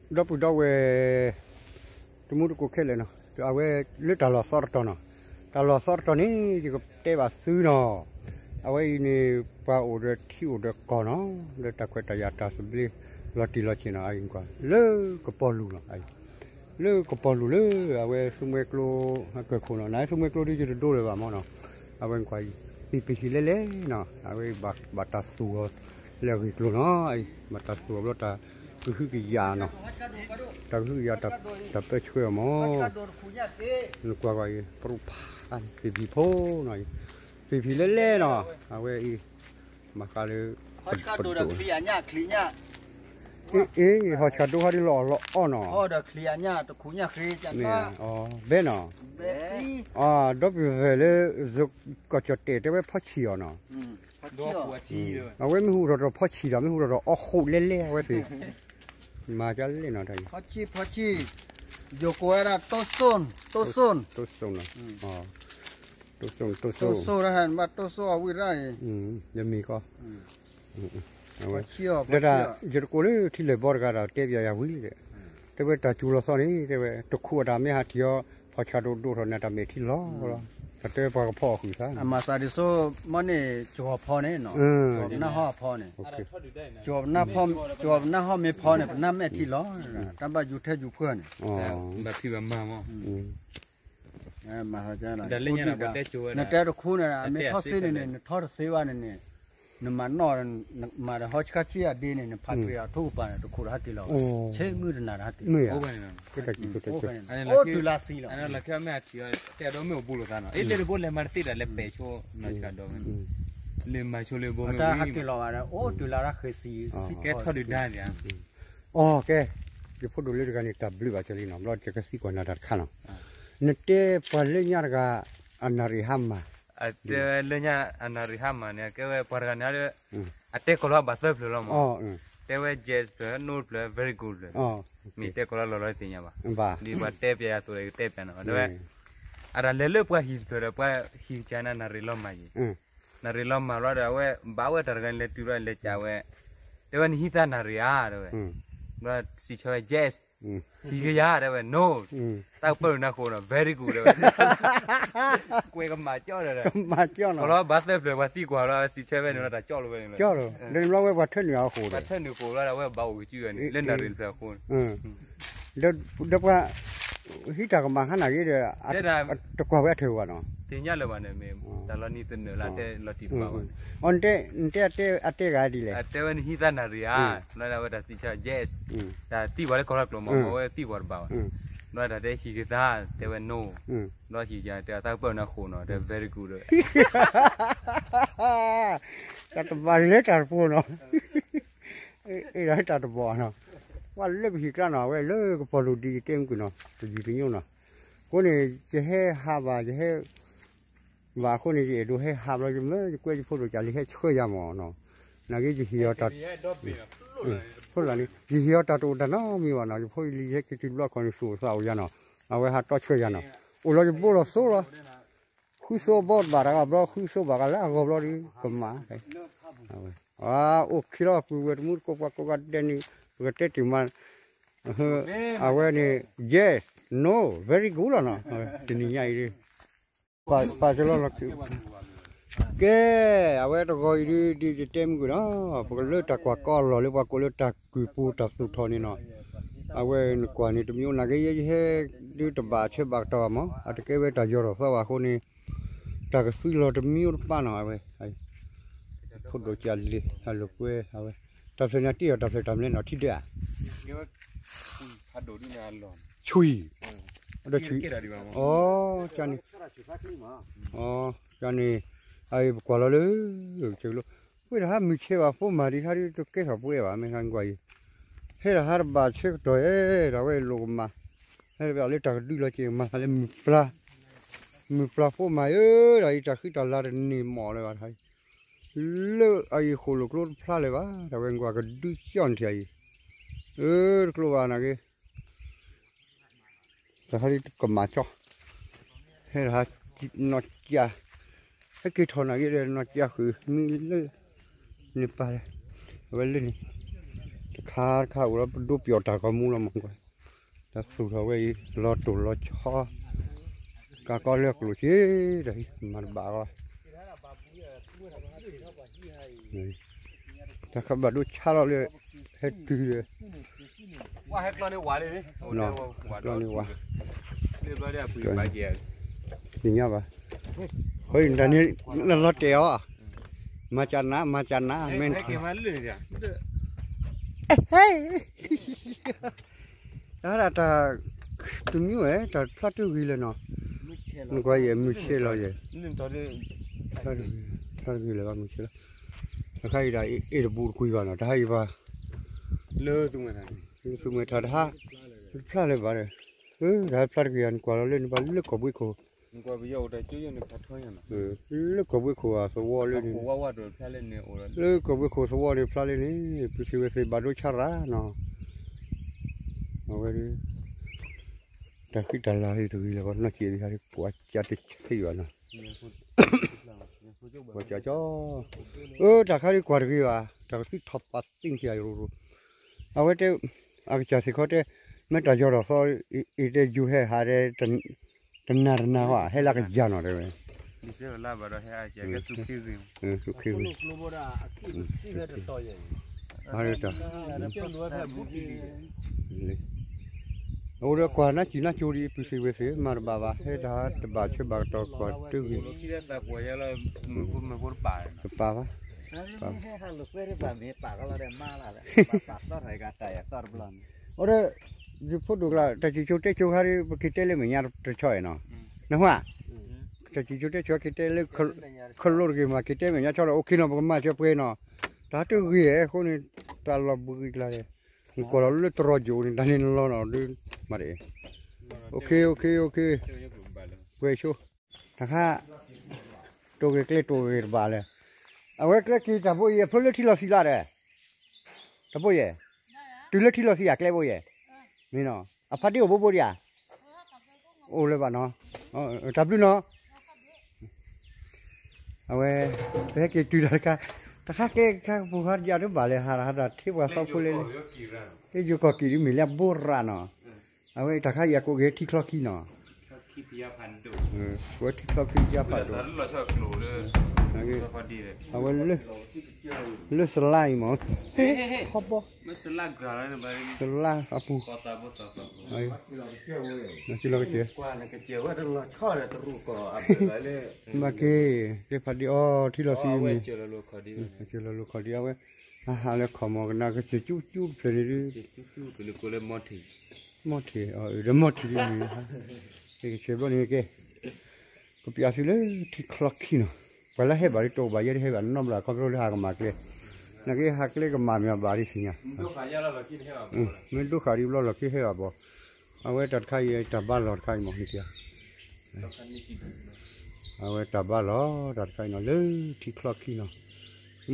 ဒီပုၢ်ဒီဝဲၢ် တမူတကိးခဲလၢာ်နီၤ, အဝဲလၢတၢ်လီၢ်သီတတီၤနီၤ, တၢ်လီၢ်သီတတီၤန့ၣ် ယကတဲဘၣ်သုနီၤ, အဝဲအံၤန့ၣ် ပှၤအိၣ်ဒီးထံအိၣ်ဒီးကီၢ်နီၤ, လၢတၢ်ခွဲးတၢ်ယာ်တၢ်သဘျ့ လီၤတံၢ်လီၤဆဲးနီၤ, အအံၤကွၢ် လၢကပီၤလူၤနီၤ, လၢကပီၤလူၤလၢ အဝဲသူမှဲကျိဟဲကၢၢ်ခိၣ်နီၤ, နသူမှဲကျိဒ်ယတဒိလၢၤဘၣ်မ့ၢ်နီၤ, အဝဲကွၢ်အံၤ ပ့ၤပ့ၤဟံးလဲၣ်လဲၣ်နီၤ, အဝဲဘၣ်တၢ်သူၣ်အီၤလၢအဂ့ၢ်ကျိၤနီၤ, ဘၣ်တၢ်သူၣ်အီၤဘျီတၢ်ကဟုကယာ်နီၤ, တၢ်ကဟုကယာ်တၢ်ပၢဆှၢအီၤမ့ၢ်, နကွၢ်ကွၢ်အံၤ ပရူၢ်ဖး ပ့ၤပ့ၤဖိနီၤ, ပ့ၤပ့ၤလဲၣ်လဲၣ်နီၤ, အဝဲအံၤ မၤဃါလၢ ပဒိၣ် အ့ ဟီၣ်ဆၣ်ဒိၣ်ဟီဒ်လီၤအီၣ်လီၤအီၣ်နီၤ, ဘဲနီၤ, ဒီပုၢ်ဝဲၢ်လၢ ကီၢ်ကၠီၣ်တဲာ်တဲဝဲဖီဆံၣ်အီၤနီၤ, အဝဲမ့ၢ်ဟူထီၣ်ဒီးဖီဆံၣ်ဒီး မ့ၢ်ဟူထီၣ်ဒီးအီၣ်ဃိးလဲၣ်လဲၣ် အဝဲသ့ၣ် မၤကလဲၣ်နီၤတၢ်အံၤ, ယိၤကိးဝဲဒၣ် တိၢ်စိၣ်နီၤ, တိၢ်စိၣ် တိၢ်စိၣ် တိၢ်စိၣ် ဘၣ်တိၢ်စိၣ်အဝံၣ်ရၣ်အံၤ, ယမ့ၢ်ကီး ဒီးယတကိးလၢထံလၢၢ်ဘီတဂၤဒီး တဲပျးယၤဝံၤဒီး, တဲဝဲတၢ်စူၤလီၤသီန့ၣ် တဲဝဲ တခူးအတၢ်မ့ၢ်ဟးထံၣ်အီၤ ဖီၣ်ဆၣ်ဒိၣ်ဒိၣ်ထီၣ်န့ၣ် တၢ်မဲာ်ထံလီၤလီၤ, အတဲပှၤကဖီအီၣ်ဃုာ်သး, အမၤသးဒ်သိး မ့ၢ်န့ၣ် ကၠီၤဖီန့ၣ်နီၤ, ကၠီၤပနၢ်ဟီၣ်အဖီန့ၣ်, ကၠီၤပနၢ်ဟီၣ်မ့ၢ်ဖီန့ၣ် ပနၢ်မဲာ်ထံလီၤ, တၢ်ဘၣ်ယူၤထဲယူၤဖုၣ်န့ၣ်, ဘၣ်ဖံးဘၣ်မၤမ့ၢ် နတဲတခူန့ၣ် အမ့ၢ်ထီၣ်သ့န့ၣ်န့ၣ် နထီၣ်တသ့ဘၣ်န့ၣ်န့ၣ်, နမၤနီၣ် မၤဒီးဟီဆှါဆံအဒ့န့ၣ် နဖးတြံၤအထိၣ်ကပၤန့ၣ် တခူဒီးဟဲက့ၤလီၤ, ဆ့မုၢ်တနၤဒီးဟဲက့ၤလီၤ, အိၣ်တုၤလၢသံလီၤ, တဲအဒိမ့ၢ်အိၣ်ဘူးလိာ်သးနီၤ, အ့ တဲတဘိလဲၤမၤတသ့တၢ်လဲၤပဲာ်ဆိ နီၢ်ဆှၢဒီး, လဲၤမၤဆိလၢဘိမ့ၢ်ဝံၤ ဟဲက့ၤလီၤဘၣ်ဒီး အိၣ်တုၤလၢတၢ်ဃဲၤသံ, ကဲထီၣ်ဒုၣ်ဒါန့ၣ် အကဲ, ယဖိဒိၣ်လၢတဂၤန့ၣ် တၢ်ဘျုးဘၣ်ကလံနီၤ, ဘျီယကသံကွၢ်နၤတၢ်တခါနီၤ, နတဲပှၤလၢညါတဂၤ အနၣ်ရံၣ်ဟါမၢ်, တဲဝဲလၢညါအနၣ်ရံၣ်ဟါမၢ်န့ၣ် ကဲဝဲပှၤတဂၤန့ၣ်ဒီး, အတဲကိးလီၤဘၣ်သၢဖျၢၣ်လီၤမး, တဲဝဲ yes ဖျၢၣ် no ဖျၢၣ် very good ဖျၢၣ်, မ့ၢ်တဲကိးလီၤလီၤလီၤသ့ၣ်ညါဘၣ်, ဒ်ပှၤတဲပျးယၤအသိးဒီး ကတဲပျးန့ၣ်ဘၣ်, တဲဝဲ အတၢ်လဲၤလၢပှၤဟံၣ်တဖျၢၣ်ဒီး ပှၤဟံၣ်ကနၣ်နၣ်ရံၣ်လီၤမၢ်ယံၤ နၣ်ရံၣ်လီၤမၢ်လီၤဒီး အဝဲဘၣ်ဝဲတၢ်တဂၤန့ၣ် လဲၤတုၤလီၤလဲၤကးဝဲ, တဲဝဲနဟံးသါနၣ်ရံၣ်ဧါ တဲဝဲ, ဒီးစံးဆၢဝဲ yes, ဟံးကယၤ တဲဝဲ no, တၢ်ကပၢၢ်နၤဃိးနီၤ very good တဲဝဲ, ကွဲကမၣ်ကၠီဒီး, ကလီၤဘၣ်သၢဖျၢၣ် ပှၤသံကွၢ်လီၤ စံးဆၢဝဲန့ၣ် တၢ်ကၠီလီၤဝဲန့ၣ်လီၤ, ဒီးဘျီဝဲပှၤထၢနုာ်အဃိဒီး, ပှၤထၢနုာ်ဃိးလီၤဒီး အဝဲဘၣ်အိၣ်ကစုန့ၣ် လၢနၣ်ရံၣ်တဖျၢၣ်အဃိ ဒီးပှၤ ဟံးတၢ်ကမၣ်ဟါနၤဂ့ၤဒီး, တကွၢ်ဝဲအထၢၣ်ဘၣ်နီၤ, သ့ၣ်ညါလၢၤဘၣ်န့ၣ် မ့ၢ်တၢ်လီၤနံၤသနၢၣ်လၢတဲလီၤတံၢ်တဘၣ်ဘၣ်, နတဲအတဲဂၤဒ်လဲၣ်, တဲဝဲနဟံးသါနၣ်ရံၣ်ဧါ, လီၤဒၣ်ဝဲတၢ်စံးဆၢ yes, တၢ်သံကွၢ်လၢကီၢ်လၢကျိာ်မး မ့ၢ်ဝဲသံကွၢ်တဘၣ်ဘၣ်, လီၤဒၣ်တဲဟံးကသါ တဲဝဲ no, လီၤဟံးကသါ တဲတၢ်ကပၢၢ်နၤဃိးနီၤ တဲ very good ဒီး တၢ်တဘၣ်လၢတၢ်တပူၤနီၤ, အ့ၣ်ဒၣ်တၢ်တဘၣ်နီၤ, ပှၤလၢပဟံၣ်ကျါနီၤ အဝဲလၢကပီၤလူၤဒ်ယတဲမုၢ်ကွံာ်နီၤ တယုၢ်တညိနီၤ, အဃိန့ၣ် ယဟဲဟးဘၣ် ယဟဲ ဘၣ်အဃိန့ၣ် ယအဲၣ်ဒိးဟဲဟးဘျီ ယမၢယကွဲယဖိဒိၣ်ကၢ်လံ ဟဲဆှၢယၤမၢ်နီၤ, နာ်က့ယဟ့ၣ်အီၤတၢ် ဖိလၢ်န့ၣ် ယဟ့ၣ်အီၤတၢ်တအိၣ်တၢ်နီတမံၤဘၣ်နီၤ, ယဖိယလံၤယဟဲက့ၤတုၤတဘျီခီန့ၣ် သူၣ်အိၣ်သးအိၣ်ယၤနီၤ, အဝဲဟးတီဆှၢယၤနီၤ, အိၣ်လီၤယဘိလီၤသိလီၤ, ဃုဆိဘီတဘၣ်တဂၤဘျီ ဃုဆိဘၣ်ဂၤလၢအဂီၢ်ဘျီဒီး ကမၣ် အအိၣ်ခံလီၤ ပုၢ်ဝဲၢ်တမူတကိး ပှၤကိးဂၤဒဲးန့ၣ် ပကတဲတ့ၢ်မး အဝဲန့ၣ် yes, no, very good လီၤနီၤ, တနံၤညါအံၤ ပာ်ကလီလီၤခံ, ကဲ, အဝဲတဂီၤအံၤဒုး ဒ်ယတဲမုၢ်ကွံာ်နီၤ, ပကလၢတၢ်ကွၢ်ကီအလီၢ်လၢပှၤကိးလၢတၢ်ကုၢ်ပူၤတၢ်သူၣ်ထီၣ်န့ၣ်နီၤ, အဝဲနကွၢ်န့ၣ်တမံၤအိၣ်နာ်က့ ယဲယဟဲဒုးတဘၣ်ဆၢဘၣ်ကတီၢ်ဘၣ်မး, အတကဲဝဲတၢ်ယီၢ်ထီၣ်သီဘၣ်အဃိန့ၣ် တၢ်ကသွံလီၤတမံၤအိၣ်တပၣ်နီၤ, အဝဲ ဖိဒိၣ်ကၢ်လံၤ အလိာ်ကွဲ အဝဲ တၢ်ဖျၢၣ်န့ၣ်တ့ၢ်အီၤ တၢ်ဖျၢၣ်တၢ်မလဲၣ်နီၤ ထံဒၢဧါ, ဆွံ, အဒီးဆွံ, အ ကန့ၣ်, အ ကန့ၣ်, အအံၤပကွၢ်လီၤလၢ ကလိ ပှ့ၤတၢ်ဟးမုၢ်ဆဲးဘၣ် ဖိမၤဒံးဟးဒ်တကဲထီၣ်ပှဲၤဘၣ် မ့ၢ်ဟးကွၢ်အံၤ, ဟဲတၢ်ဟးတဘၣ်ဆၢကတီၢ်ဧဲ ဒီးအဝဲလိာ်ကမၣ်, ဟဲတဘၣ်လၢတၢ်ကဒုလီၤက့ၤမၤလၢမုၢ်ပျၢ်, မုၢ်ပျၢ်ဖိမၤဧၢ, ဒီးအံၤတၢ်ဃံတၢ်လၤတန့ၢ်မီၢ်လၢၤဘၣ် လၢအအံၤဃိၣ်လိာ်ကျိတဖျါလၢၤဘၣ် တၢ်ဝဲကွၢ်ကဒုကၠီၣ်န့ၣ်ထံၣ်အံၤ, အၢ တကျိဘၣ်နာ်က့ၤ, တၢ်ဟးဒ်တကမၣ်ကၠီ, ဟဲတၢ်ဟးနီၢ်ကၠၢ်, ဟဲက့ၤထီၣ်နာ်က့ၤဒီးနီၢ်ကၠၢ်ဃုာ်မံလၢ န့ၣ်ပၢ်, အဝဲလၢန့ၣ်, တခ ခါတခါအိၣ်လီၤ ပဒိးပယီၤတၢ်ဂီၤမူလီၤမးကွၢ်, တၢ်သူၣ်ထီၣ်ဝဲအံၤ လီၤတိၢ်လီၤဆီ ကးကီလၢကျိၣ်စ့ တၢ်မၤတဘၣ်အီၤ, တၢ်ဃးဘၣ်ဒိဆါလီၤလၢ ဟဲတုၤဒီး ဝါဟဲကျီန့ၢ်ဝါလံ, ကျီန့ၢ်ဝါ, သ့ၣ်ညါဘၣ်, ဟိတၢ်န့ၣ် လီၤတဲာ်အီၤ, မၤကနး မၤကနး မ့ၢ် တၢ်တၢ် တမံၤဝဲ တၢ်ဖျါတဂ့ၤလၢၤနီၤ, နကွၢ်ယဲၢ်မုၢ်ဆ့ၣ်လီၤယဲၢ်, ဖျါတဂ့ၤလၢၤဘၣ်မုၢ်ဆ့ၣ်လီၤ, တခါအံၤဒၣ်အ့ၣ်တဘူးတကွံဘၣ်နီၤ တဟါအံၤဘၣ်, လၢသူမွဲထါတဟါ, တဖျါလၢၤဘၣ်ဒီး, တၢ်ဖျါတဂ့ၤ နကွၢ်လီၤလၢနဘၣ်လၢကီၢ်ဘှ့ခိၣ် လၢကီၢ်ဘှ့ခိၣ်အသဝီလၢန့ၣ်, လၢကီၢ်ဘှ့ခိၣ်သဝီန့ၣ်ဖျါလၢန့ၣ်, ပူၤသ့ၣ်ဝဲသ့ၣ်ဘၣ်ဒိဆါရၣ်နီၤ, အဝဲ တၢ်ဃံတၢ်လၤဟံၣ်တဂ့ၤလၢၤဘၣ် နီၢ်က့ၤဒံးဟါ ပှၤကၢ်တဆံးဘၣ်နီၤ, ပှၤကၢ်ကၠီ, အၢ တၢ်ခါဒ်ကွၢ်တဂ့ၤဘၣ် တၢ်ကသံၣ်ထီၣ်ပာ်သ့ၣ်ထံၣ်အရိၤရိၤ, အဝဲတဲ အကစၢ်စ့ၢ်ကီးတဲ မ့ၢ်တၢ်ယီၤထီၣ်သီ အံၤတဲ ယူၤဟဲဟးတဲ တနၤတနၤဟီ ဟဲလၢကယၤနီၤတဲဝဲ, အအိၣ်ဒီးကွၢ်နၢ်စံၣ်နၢ်ကၠိဒ်အံၤ ပူၤသ့ၣ်ဝဲသ့ၣ် မၤတဘၣ်ဘၣ် ဟဲတၢ်တဘၣ်ဆၢဘၣ်ကတီၢ်ကွၢ်တဂ့ၤ, တပာ်ဘၣ် အိၣ်ဒီး ယဖိဒိၣ်ကျါ တၢ်စံၣ်ကၠိတဲကၠိခါဒ်ပက့ၤတဲလၢမဲာ်ညါတဆီအံၤနီၤ, နဟါ, တၢ်စံၣ်ကၠိတဲကၠိက့ၤတဲလၢ ခလိၣ်တဂ့ၤမး က့ၤတဲမဲာ်ညါဆီဒီး အိၣ်ခ့နီၤ ပကမၤစၢၤပှဲၤနီၤ, တၢ်တဂ့ၤအဃိန့ၣ် တၢ်လီၤဘှံးက့ၤကျါဒီး နကွၢ်လီၤလၢတရီကၠိန့ၣ် တၢ်န့ၣ်လီၤနီၤ ဒ်မးတအံၤ, အိၣ်ခ့ အိၣ်ခ့ အိၣ်ခ့, ပှဲၤဆိ တၢ်ခါ တိၢ်ဂ့ၤကျဲတိၢ်ဂ့ၤတဘၣ်လဲၣ်, အဝဲကျဲက့ၤတၢ်ဘိယဲၢ် ဖျိလၢထံလီၤသံးလီၤဒီး တဘိယဲၢ်, တုၤလၢထံလီၤသံးဧါ ကျဲဘိယဲၢ်, မ့ၢ်နီၤ အဖါဒ့အိၣ်ဘိဘိဒံးဧါ, အိၣ်လၢၤဘၣ်နီၤ, တၢ်ဘျုးနီၤ, အဝဲ ပဟဲက့ၤတုၤတၢ်တခါ, တခါကျဲခါပူၤခါယၤတဘၣ်လဲၣ် ဟးဟးတၢ်ထံပှၤသီဖိ လဲလဲ, ယိၤကီၢ်ကံၣ်ဒ်မ့ၢ်လၢအဘိရၣ်နီၤ, အဝဲတၢ်ခါယၤကိးက့ၤထံချီခံနီၤ, ကိးထံချီခံယါဖးဒိၣ်, အဝဲ လၢစလါအံၤမး, ဟီဘီ, စလါအပူၤ, မၤက့ၤ ကျဲဖးဒ့အီၤ ထံလီၤသံးမ့ၢ်, ကၢၤလီၤလိာ်ခီၣ်ဒံးအဝဲ, အဟးလၢခီၣ်မီၤကနၣ်ကစၢၢ်ကၠူကၠူတဖျၢၣ်န့ၣ်ဒ် မီၢ်ထံး, ဒီးမီၢ်ထံးဒ်မ့ၢ်, ကဆဲးဘျီန့ၣ်ကဲ, ကပျးသုလၢထံချီခံနီၤ, ပှၤလၢဟဲဘၣ်ဒ်တအိၣ်ဘၣ်ယဲဒ်ဟဲဘၣ်နီတဘျီ ခီဖျိလၢဟးကမၤကျဲ, နာ်က့ဟးကျဲကမၤမ့ၢ်ဘၣ်ဒ်သ့ၣ်ညါ, မ့ၢ်ဒိဃာ်ဒံးဘျီလီၤက့ဟဲဘၣ်ဘီ, အဝဲတၢ်တခါအံၤ တၢ်ဘါလီၢ်တခါအံၤမ့ၢ်န့ၣ် အဝဲတၢ်ဘါလီၢ် တၢ်တခါအံၤနီၤ လၢထံချီခံနီၤ,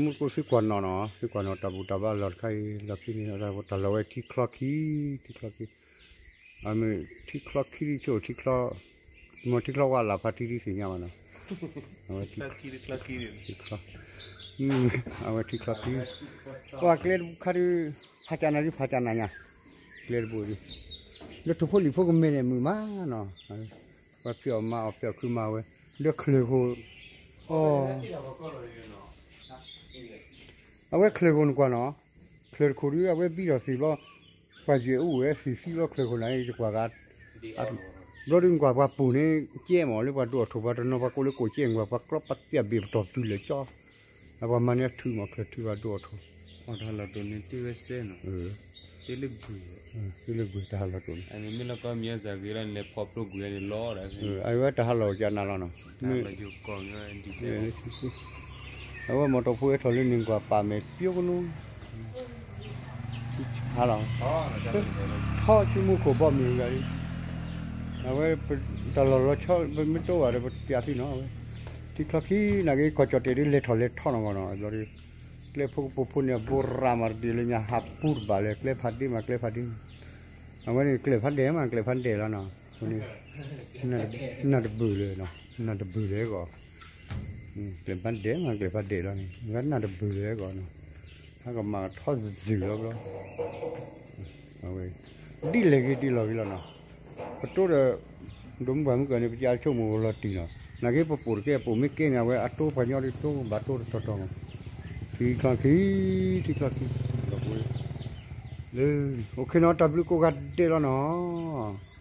မူတကိးသုကွၢ်နီၣ်နီၤ သုကွၢ်နီၣ်တၢ်ဘူၣ်တၢ်ဘါလီၢ်တခါအံၤ လီၢ်ခံန့ၣ် တၢ်လီၢ်ဝဲထံချီခံ, ထံချီခံ, အမ့ၢ်ထံချီခံဒ်ဆိၣ်ထံချီ, မ့ၢ်ထံချီဝါလၢ်ဖါတံၢ်ဒ်သ့ၣ်ညါဘၣ်နီၤ, အဝဲ ထံချီ, အဝဲထံချီခံ, ပှၤကျဲတဘူၣ်ခါဒ် ဖးကၢ်နၤဒ်ဖးကၢ်နၤညါ, ကျဲတဘူၣ်ဒ်, လၢထိၣ်ဖိလံၣ်ဖိကမဲာ်န့ၣ်မုာ်မးနီၤ, ပှၤဖံးအီၣ်မၤအီၣ်ဖံးအီၣ်ခုမၤဝဲ, လၢချၢၣ်ခိၣ်, အီ, အဝဲချၢၣ်ခိၣ်နကွၢ်နီၤ, ချၢၣ်တခိၣ်ဒ်အဝဲဘံထီၣ်သ့ၣ်ဘျီ, ပှၤယဲၢ်အိၣ်ဝဲသ့ၣ်သံဘျီချၢၣ်ခိၣ်န့ၣ် ယကွၢ်ဂၤ, ဘျီဒ်နကွၢ်ပှၤပူၤန့ၣ် ကဲမးလၢပှၤဒိၣ်အီၣ်ထိၣ် ပှၤတနီၤပှၤကိးလၢကိၣ်ကဲမး ပှၤကျီပသးဘ့ၣ်ပတီၢ်တုၤလၢာ်ကၠီ, ပှၤမၤန့ၢ်အထုးမး ချၢၣ်ထုးပှၤဒိၣ်အီၣ်ထိၣ်, တၢ်ဟးလီၢ်တိၢ်န့ၣ်တ့ၢ်ဝဲစဲနီၤ, တ့ၢ်လၢဂုၢ်, တ့ၢ်လၢဂုၢ်တၢ်ဟးလီၢ်တိၢ်န့ၣ်, မ့ၢ်လီၤကီမ့ၢ်စၢ်ဂ့ၤလီၤန့ၣ်လဲၤဖီၣ်ပျိဂုၢ်န့ၣ်လီၤဒီး, အဝဲတၢ်ဟးလီၢ်ကနၤလီၤနီၤ, အဝဲမီၢ်တီၢ်ဖိဟဲထီၣ်လၢန့ၣ်ကွၢ်ပာ်မဲာ်ပျိကနိ ဟါလီၤ, ထီၣ်ဆူမူခိၣ်ဘီမုၢ်ဂၤလံ, အဝဲ တၢ်လီၢ်လီၤဆီ ပမ့ၢ်တိၢ်ဘၣ်ဒီး ပပျးသုနီၤ အဝဲ, ထံချီခံနာ်က့ ကီၢ်ကၠီၣ်တဲာ်ဒ်လဲၤထီၣ်လဲၤထီၣ်နီၤမးနီၤ ဘျီဒီး, ကျဲဖိကပိာ်ဖိန့ၣ် အဘိရၣ်မးတဘ့ၣ်လၢညါ ဟးပူၤတဘၣ်လဲၣ် ကျဲဖးဒ့မး ကျဲဖးဒ့, အဝဲန့ၣ် ကျဲဖးဒဲးမး ကျဲဖးဒဲးလီၤနီၤ, အဃိန့ၣ် နၢ်တဘုၣ်လၢၤနီၤ နၢ်တဘုၣ်လၢၤဂီၢ် ကျဲဖးဒဲးမး ကျဲဖးဒဲးလီၤန့ၣ် နၢ်တဘုၣ်လၢၤဂီၢ်နီၤ, ကမၤထီၣ်စ့ၢ်လီၤဘျီ, ဒ်လဲၣ်ဂ့ၤဒ်လဲၣ်ဂ့ၤလီၤနီၤ, ပတိၢ်ဒီး ဒိၣ်မုၢ်ပှၢ်မုၢ်ကီးန့ၣ် ပကဆိကမိၣ်လီၤတံၢ်နီၤ, နာ်က့ပပိာ်တကဲ ပိာ်မ့ၢ်ကဲန့ၣ် အဝဲအတိၢ်ပှၤညီဒ်တိၢ်ဘၣ်တိၢ်တတီၤတီၤမး, ထံချီခံ, ထံချီခံ, လၢ, အိၣ်ခ့နီၤ တၢ်ဘျုးကိးဂၤဒဲးလီၤနီၤ.